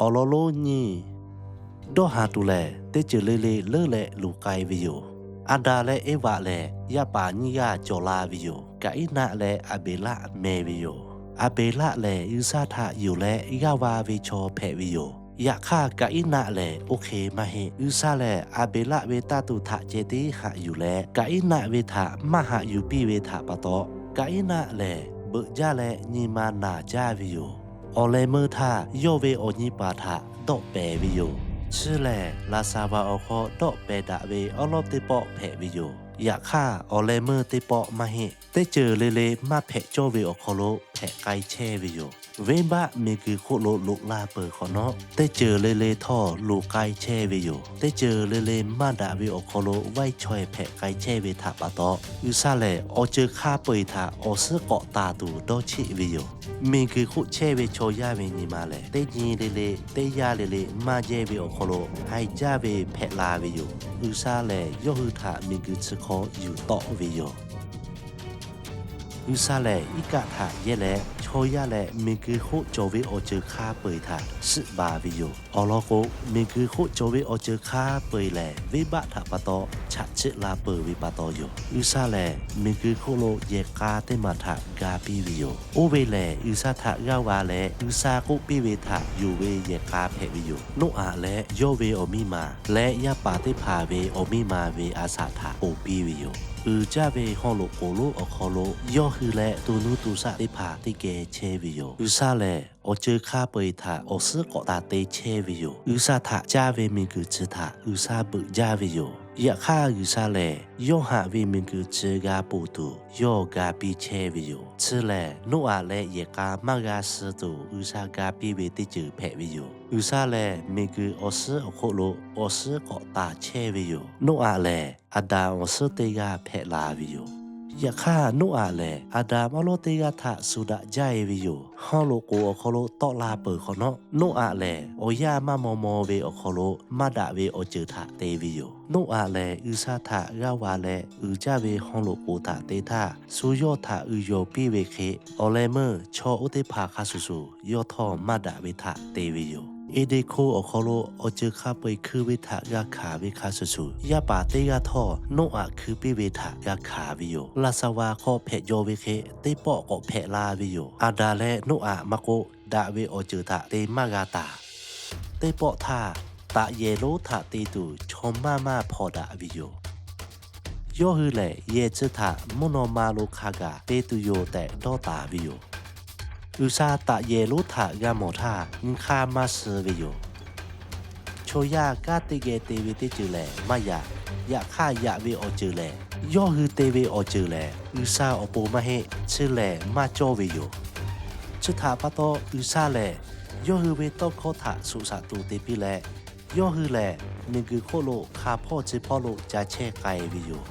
Awˬ lawn lonˉ nyiˇ, dawˇ haˍ tuˬ lehˬ, teˇ ceuˬ le le leuˉ leh luˬ k'ai ve yoˬ. Aˍdanˍ leh Eˇvaꞈ lehˬ, yaˇ paˍ nyiˇ g'aˇ cawˬ la ve yoˬ. Kaˍiˉnaˆ leh Aˍbeˍlaˆ meh ve yoˬ. Aˍbeˍlaˆ lehˬ, G'uiˬsha htaꞈ yonˍ leh g'aˇ va ve chaw hpehꞈ ve yoˬ. Yaꞈ hk'aˇ, Kaˍiˉnaˆ lehˬ oˇ hk'e maˇ heˆ. G'uiˬsha lehˬ Aˍbeˍlaˆ ve tanˇ tuˬ htaꞈ ceh tiˉ haꞈ yuˬ leh, Kaˍiˉnaˆ ve htaꞈ maˇ haꞈ yuˬ piˇ ve htaꞈ pa taw, Kaˍiˉnaˆ lehˬ beuꞈ jaˇ leh nyi ma naˬ jaˇ ve yoˬ. Awˬ leh meuˇ htaˇ, yawˇ ve awˬ nyi paˍ htaꞈ dawˆ pehˍ ve yoˬ. Chi lehˬ, laˍsaˍvaˍ awˬ hk'aw dawˆ pehˍ daꞈ ve awˉ lawˉ teˇ pawˆ hpehꞈ ve yoˬ. Yaꞈ hk'aˇ, awˬ leh meuˇ teˇ pawˆ maˇ heˆ. Teˇ ceuˬ le le maˇ hpehꞈ cawˇ ve awˬ hk'aw lo hpehꞈ k'ai chehˇ ve yoˬ. Venˇbaˆ miˬguiˬ hk'oˆ lo loꞈ la peuˬ hk'awꞈ nawˉ, teˇ ceuˬ le le htawˇ luˬ k'ai chehˇ ve yoˬ. Teˇ ceuˬ le le maˇ daꞈ ve awˬ hk'aw lo vaiˇ chaweh hpehꞈ k'ai chehˇ ve htaꞈ pa taw, G'uiˬsha lehˬ awˬ ceuˬ hk'a peu-eˬ htaꞈ awˬ suhˉ k'awꞈ taˍ tuˬ dawˇ cheˆ ve yoˬ. Miˬguiˬ hk'oˆ chehˇ ve chaw yaˇ ve nyi ma lehˬ, teˇ nyi le le, teˇ yanˇ le le maˇ jehˇ ve awˬ hk'aw lo haiˬ jaˇ ve hpehꞈ la ve yoˬ. G'uiˬsha lehˬ, yawˇ hui htaꞈ miˬguiˬ chi hk'aw yuˬ tawˆ ve yoˬ. G'uiˬsha lehˬ, iˉ kaˆ htaꞈ yehˇ leh, chaw yaˇ leh miˬguiˬ hk'oˆ cawˬ ve awˬ ceuˬ hk'a peu-eˬ htaꞈ shiˆ baˬ ve yoˬ. Awˬ lawn k'o, miˬguiˬ hk'oˆ cawˬ ve awˬ ceuˬ hk'a peu-eˬ lehˬ, venˇbaˆ htaꞈ pa taw chaꞈ chiˆ la peuˬ ve pa taw yoˬ. G'uiˬsha lehˬ, miˬguiˬ hk'oˆ lo yehˬ k'a teˇ maˬ htaꞈ ga piˇ ve yoˬ. Oˇ ve lehˬ, G'uiˬsha htaꞈ g'aˇ va leh G'uiˬsha k'oˆ piˇ ve htaꞈ yonˍ ve yehˬ k'a hpehꞈ ve yoˬ. Noˉaꞈ leh yawˇ ve awˬ miˇ ma leh yaˇ paˍ teˇ hpaˍ ve awˬ miˇ ma ve a shaꞈ htaꞈ ponˬ piˇ ve yoˬ. Uiˍ jaˇ ve haw loꞈ k'oˍ lonˉ awˬ hk'aw lo yawˇ hui leh to nuˇ to shaˆ teˇ hpaˍ teˇ geh chehˇ ve yoˬ. G'uiˬsha lehˬ, awˬ ceuˬ hk'a peu-eˬ htaꞈ awˬ suhˉ k'awꞈ taˍ te chehˇ ve yoˬ. G'uiˬsha htaꞈ caˇ ve miˬguiˬ chi htaꞈ G'uiˬsha beuꞈ jaˇ ve yoˬ. Yaꞈ hk'aˇ, G'uiˬsha lehˬ yawˇ haꞈ ve miˬguiˬ chi g'a ponˬ tuˬ yawˇ ga piˇ chehˇ ve yoˬ. Chi lehˬ, Noˉaꞈ leh yehˬ k'a maˇ g'a suh tuˬ G'uiˬsha ga piˇ ve teˇ ceuˬ hpehꞈ ve yoˬ. G'uiˬsha lehˬ, miˬguiˬ awˬ suhˉ awˬ hk'oˆ lo awˬ suhˉ k'awꞈ taˍ chehˇ ve yoˬ. Noˉaꞈ lehˬ, Aˍdanˍ awˬ suhˉ teˇ g'aˇ hpehꞈ la ve yoˬ. Yaꞈ hk'aˇ, Noˉaꞈ lehˬ Aˍdanˍ awˉ lawˉ teˇ g'aˇ htaꞈ shu daꞈ jaˇ-e ve yoˬ. Haw loꞈ k'oˍ awˬ hk'aw lo tawˆ la peuˬ hk'awꞈ nawˉ, Noˉaꞈ lehˬ awˬ yanˇ maˇ maw maw ve awˬ hk'aw lo maˇ daꞈ ve awˬ ceuˬ htaꞈ te ve yoˬ. Noˉaꞈ lehˬ, G'uiˬsha htaꞈ g'aˇ va leh uiˍ jaˇ ve haw loꞈ k'oˍ htaꞈ te htaˇ, shu yawˇ htaꞈ uiˍ yawˬ piˇ ve hk'e, awˬ leh meuˇ chaw oˇ teˇ hpaˍ hk'a shuˍ shuˍ yawˇ htawˇ maˇ daꞈ ve htaꞈ te ve yoˬ. Eˍdenˍ hko awˬ hk'aw lo awˬ ceuˬ hk'a peu-eˬ hkui ve htaꞈ g'a hkanˍ ve hk'a shuˍ shuˍ, yaˇ paˍ teˇ g'aˇ htawˇ Noˉaꞈ hkui piˇ ve htaꞈ g'a hkanˍ ve yoˬ. Laˍsaˍvaˍ hk'aw hpehꞈ jaw ve hk'e teˇ pawˆ k'awꞈ hpehꞈ la ve yoˬ. Aˍdanˍ leh Noˉaꞈ maˇ k'oˆ, daꞈ ve awˬ ceuˬ htaꞈ te maˇ g'a taˍ. Teˇ pawˆ htaˇ, taꞈ yehˬ lonˉ htaꞈ te tuˬ chaw maˇ maˇ hpawnˬ daꞈ ve yoˬ. Yawˇ hui lehˬ, yehˬ chi htaꞈ mvuhˇ naw ma lo hk'a gaˬ te tuˬ yoˬ tehꞈ dawˇ taˍ ve yoˬ. G'uiˬsha taꞈ yehˬ lonˉ htaꞈ g'a mawˬ htaˇ, nyi hk'aˇ maˇ suh ve yoˬ. Chaw yaˇ kanˉ teˇ geh te ve teˇ ceuˬ lehˬ maˇ yaꞈ. Yaꞈ hk'aˇ, yaꞈ ve awˬ ceuˬ lehˬ, yawˇ hui te ve awˬ ceuˬ lehˬ, G'uiˬsha awˬ pon maˇ heˆ, chi lehˬ maˇ cawˇ ve yoˬ. Chi htaꞈ pa taw, G'uiˬsha lehˬ yawˇ hui ve tawˇ hkawˇ htaꞈ shoꞈ shaꞈ tuˬ te piˇ leh, yawˇ hui lehˬ miˬguiˬ hk'oˆ lo hk'a hpawˇ chi hpawˇ lo ca chehˇ k'ai ve yoˬ.